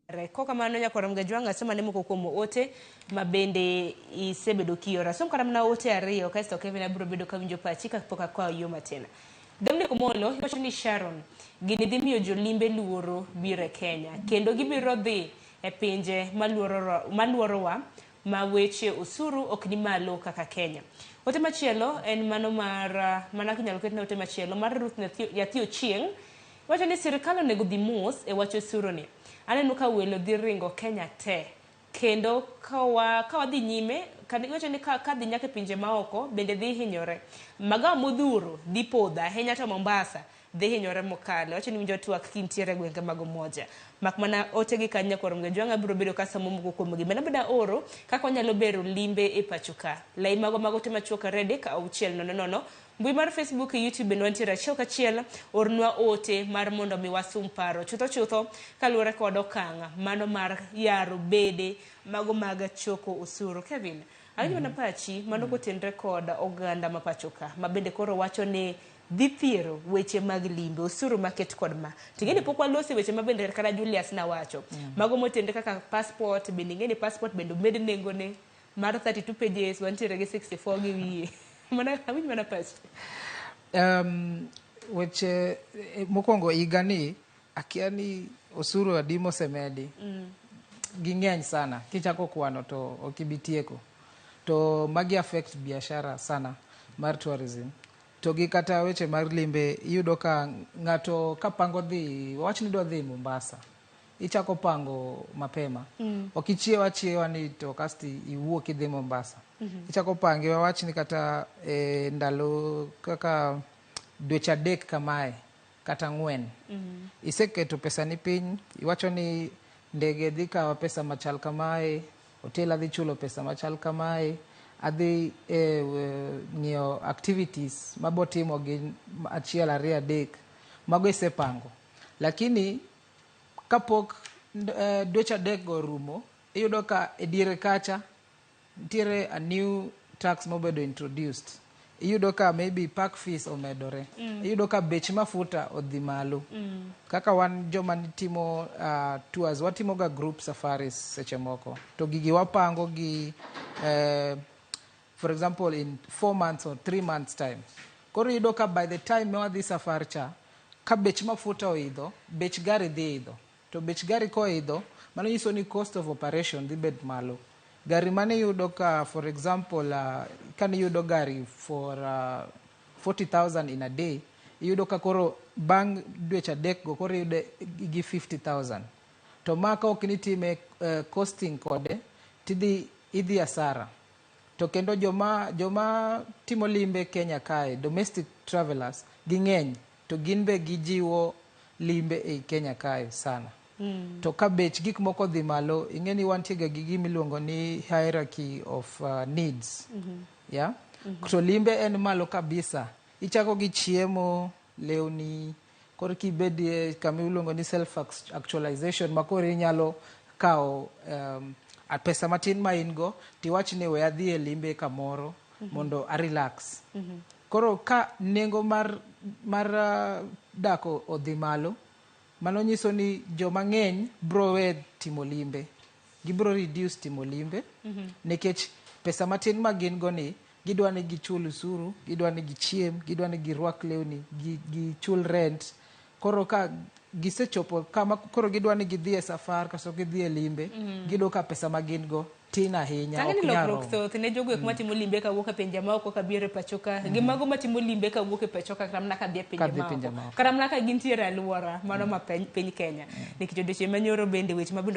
Kokamano nyakwar Mgajwang' asoma ne moko kuom ote ma bende isebedo kioro. Asom kata mana ote ariyo kaeto Kevin abiro bedo kawinjo pachi kapok akwayo yo matin. Dominic Omolo iwacho ni Sharon gini dhi miyo jolimbe luoro biro e Kenya kendo gibiro dhi e pinje maluorowa ma weche osuru ok ni malo kaka Kenya. Ote machielo en mano mar mana kinyalo ketne ote machielo mar Ruth Nyathi Ochieng' wacho ni sirikal onego dhi mos e wach osuru ni. Aneno ka welo dhi ringo Kenya te kendo ka wadhi nyime iwacho ni ka dhi nyaka e pinje maoko bende dhi hinyore. Magawa modhuro dhi podho ahinya to Mombasa dhi hinyore mokalo. Wacho ni winjo twak kintiere e gwenge mag Umoja. Mak mana ote gi kanyo nyakwar Mgajwang' abiro bedo kasomo moko kuomgi. Bende abiro oro kaka wanyalo bero limbe e pacho ka. Lai mago mag ote machuok 2 3 6 0 0. Mbui mar Facebook, YouTube bende wantiere achiel kachiel. Ornwa ote mar mondo mi wasum paro chutho chutho kaluwore kod okang' mano mar yaro bede mago mag choko osuru. Kevin, awinjo mana pachi mano kotenre kod oganda ma pacho ka ma bende koro wacho ni dhi thiero weche mag limbe osuru maket kod ma. Ting'e ni pok walose weche ma bende kata Julius nawacho. Mago motenre kaka passport bende ing'e ni passport bende omed nengone mar 32 pages wantiere gi 64 gi wiye. Mana awinj mana pachi. Weche mokwongo higa ni akia ni osuru adi mosemedi. Ging'eny sana kichako kwano to ok ibi tieko. To magi affect biashara sana mar tourism. To gi kata weche mar limbe iyudo ka ng'ato kapango dhi wawach ni idwa dhi Mombasa. Ichako pango mapema. Ok ichiew achiewa ni to kasto iwuok idhi Mombasa. Ichako pange wawach ni kata ndalo kaka dweche 3 kamae kata 4. Iseketo pesa ni piny, iwacho ni ndege dhi kawa pesa machal kamae, hotel adhi chulo pesa machal kamae, adhi ng'iyo activities mabotimo gin 1 2 3. Mago isepango. Lakini kapok dweche 3 go orumo, iyudo ka e diere kacha nitiere a new tax mobedo introduced. Iyudo ka maybe park fees omedore. Iyudo ka bech mafuta odhi malo. Kaka wan joma timo tours, watimo ga group safaris seche moko. To gigi wapango gi for example in 4 months or 3 months time. Koro iyudo ka by the time ma wadhi safar cha, ka bech mafuta oidho, bech gari dhi idho. To bech gari koidho, mano nyiso ni cost of operation dhi bet malo. Gari mane iyudo ka for example kane iyudo gari for 40,000 in a day, iyudo ka koro bang' dweche 3 go koro iyude gi 50,000. To ma ka ok nitime costing kode, tidhi idhi asara. To kendo joma timo limbe Kenya kae, domestic travelers, ging'eny to gin be gijiwo limbe ei Kenya kae sana. To ka bech gik moko dhi malo, ing'e ni wantie ga gi gima iluongo ni hierarchy of needs. Yeah? To limbe en malo kabisa. Ichako gi chiemo, lewni, koro kibedie kama iluongo ni self actualization ma koro inyalo kawo pesa matin ma in go tiwach ni we adhi e limbe kamoro mondo a relax. Koro ka nengo mar dak odhi malo, mano nyiso ni joma ng'eny bro we timo limbe. Gibro reduce timo limbe nikech pesa matin ma gin go ni gidwa ni gichul osuru, gidwa ni gichiem, gidwa ni girwak lewni, gichul rent. Koro ka gisechopo kama koro gidwa ni gidhi e safar koso gidhi e limbe, giyudo ka pesa ma gin go tin ahinya, Tang'e ok ni nyal lokruok romo. thoth ne jogo ek matimo limbe kawuok e pinje maoko kabiro e pacho ka, gi mago matimo limbe kawuok e pacho ka kata mana kadhi e pinje Kadhi pinje maoko, maoko. kata mana ka gintiere e alwora mano ma piny Kenya. Nikech odiochieng' manyoro bende weche mabende